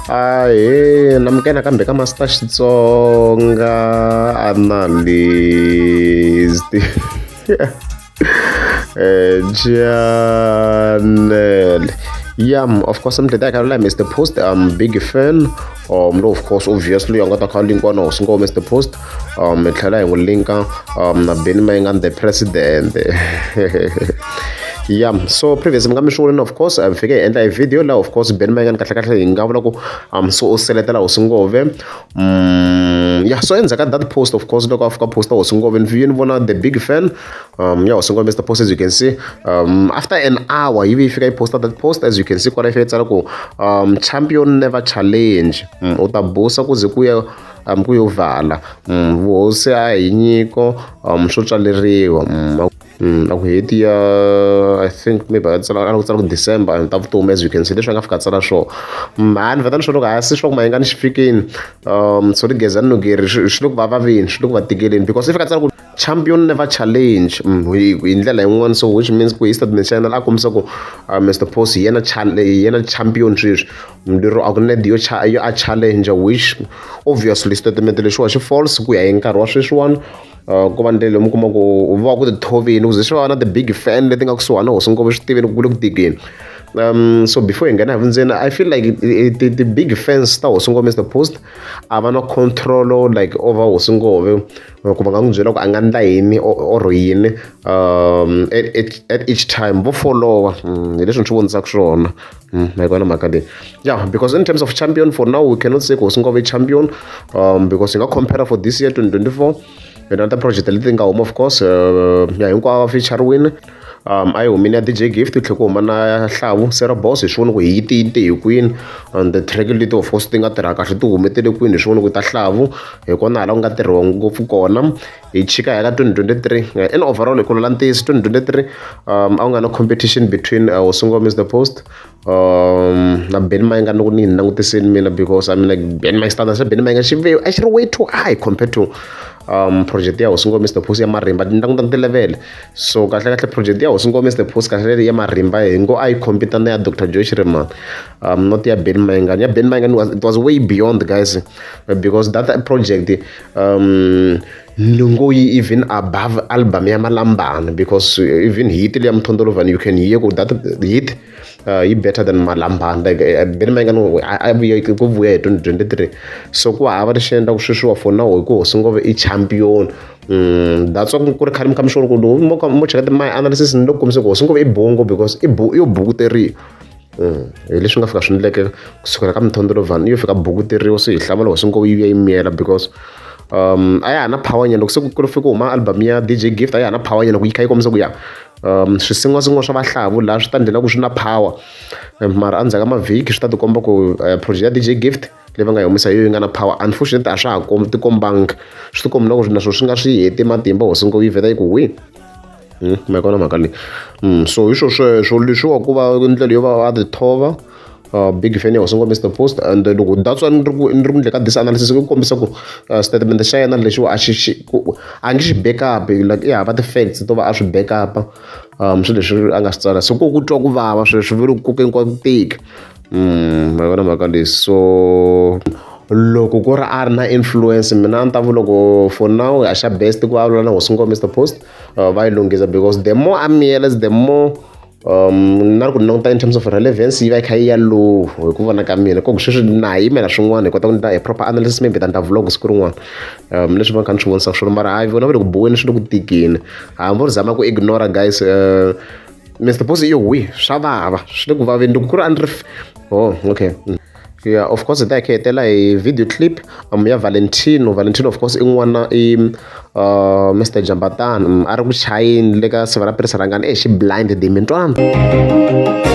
Ahee namukela nakambe ka Master Xitsonga Analyst channel. Yeah, of course mi tlhela hi Mr Post. I'm big fan. No, of course, obviously a nga ta kha linkiwa na hosi ngoma Mr Post. Hi tlhela hi n'wi linka na Benny Mayengani the president. Yeah, so previous mi nga mi swi vonile, of course mi fike hi endla hi video laha, of course Benny Mayengani kahle kahle hi nga vula ku so u seletela hosi ngove. Yeah, so endzhaku ka that post, of course loko a fika posta hosi ngove, ni fike ni vona the big fan ya hosi ngove Mr Post. As you can see, after an hour yi vi yi fika yi posta that post. As you can see kwala yi fika yi tsala ku "Champion never challenge." U ta busa ku ze ku ya ku yo vala vuhosi a hi nyiko swo tswaleriwa. A ku heti ya, I think maybe a tsala a ku tsala ku December ta vutomi. As you can see leswi a nga fika a tsala swona, ha ni vheta ni swi loko hasi swa ku Mayengani xi fikini, so ni Gezani Nogeri swi le ku va vaveni, swi le ku va tikeleni, because i fika a tsala ku "Champion never challenge" hi ndlela yin'wana. So which means ku hi statement xa yena a kombisa ku Mr Post hi yena hi yena champion sweswi, lero a ku need yo yo a challenge, which obviously statement lexiwa xi false ku ya hi nkarhi wa sweswiwani. Ku va ndlela mi kuma ku va ku tithoveni ku ze swi va na ti-big fan leti nga kusuhani hosi ngopfu swi tiveni ku le ku tikeni. So before hi nghena hi vundzeni, I feel like ti-big fans ta hosi ngove Mr Post a va na control like over hosi ngove ku va nga n'wi byela ku a nga ndla yini or yini at each time vo followa. Hi leswi ni swi vonisaka swona ma yi vona mhaka leyi? Yeah, because in terms of champion, for now we cannot say ku hosi ngove champion, because hi nga compare for this year 2024 na ti-project leti nga huma. Of course, ya hinkwavo va feature-wini. A yi humile ya DJ Gift, tlhe ku huma na Hlavu Sarah Boss. Hi swi vona ku hi ti ti hi kwini, and the track leti of course ti nga tirha kahle ti humetele kwini. Hi swi vona ku ta Hlavu hi kona hala ku nga tirhiwa ngopfu kona. Hi chika hi ka 2023. In overall, hi ku ntiyiso, 2023 a ku nga na competition between Hosi Ngome Mr Post na Benny Mayengani. Loko ni yi langutisini mina, because I mean, like, Benny Mayengani, standard xa Benny Mayengani xi ve a xi ri way too high compared to project ya Hosi Ngome Mr Post ya Marimba. Ni languta ti-level, so kahle kahle project ya Hosi Ngome Mr Post kahle ya Marimba hi ngo a yi compete na ya Dr Joe Shirimani, not ya Benny Mayengani. Ya Benny Mayengani was, it was way beyond, guys, because that project ni ngo yi even above album ya Malambani, because even hit leya Mthondolovhani, you can hear ku that hit yi better than Malambani. Like, Benny Mayengani a vuya ku vuya hi 2023, so ku hava lexi endlaku sweswiwa for now hi ku Hosi Ngove i champion. That's why ku ri khale mi kha mi sure ku loko mo cheka ti my analysis ni loko kombisa ku Hosi Ngove i bongo, because i yo bukuteriwa. Hi leswi nga fika swi endleke kusukela ka Mthondolovhani, yo fika bukuteriwa. So hi hlamala Hosi Ngove yi vuya yi miyela, because a ya ha na power nyana. Loko se ku fika huma album ya DJ Gift, a ya ha na power nyana ku yi kha yi kombisa ku ya swisin'wasin'wa swa vahlavu laha swi ta ndlela ku swi na power, mara endzhaku ka mavhiki swi ta tikomba ku project ya DJ Gift leyi va nga yi humesa hi yo yi nga na power. Unfortunately, a swa ha tikombangi, swi tikombi na ku naswona swi nga swi heti matimba. Hosi Ngove yi vheta yi ku wi ma yi kona mhaka leyi. So hi swo sweswo leswiwa ku va ndlela yo va a tithova big fan ya Hosi Ngome Mr Post. And loko that's why ni ri ku ni ri ku ndle ka this analysis ku kombisa ku statement xa yena lexiwa a xi xi ku a nge xi backup, like i hava ti-facts to va a swi backup swilo leswi a nga swi tsala. So ku twa ku vava sweswo ve le ku kokeni ka ku tika. Ma yi vona mhaka leyi? So loko ku ri a ri na influence, mina a ni ta vula ku for now a xa best ku va vulavula na Hosi Ngome Mr Post, va yi lunghisa, because the more a miyela, the more na ku languta in terms of relevance yi va yi kha yi ya low hi ku vona ka mina. Ku sweswi na ha yimela swin'wana hi kota ku endla a proper analysis, maybe ta endla vlog siku rin'wana, leswi va kha ni swi vonisaka swona. Mara hayi, vona va le ku boheni, swi le ku tikeni, hambi vo zama ku ignore, guys. Mr Post yo wi swa vava, swi le ku vaveni loko ku ri a ni ri. Oh, okay. Yeah, of course hi ta hi kha hetela hi video clip ya Valentino. Valentino of course i n'wana i Mr Jambatana, a ri ku chayeni le ka siva ra Pirisa Rhangani e xi blind dimi ntwana.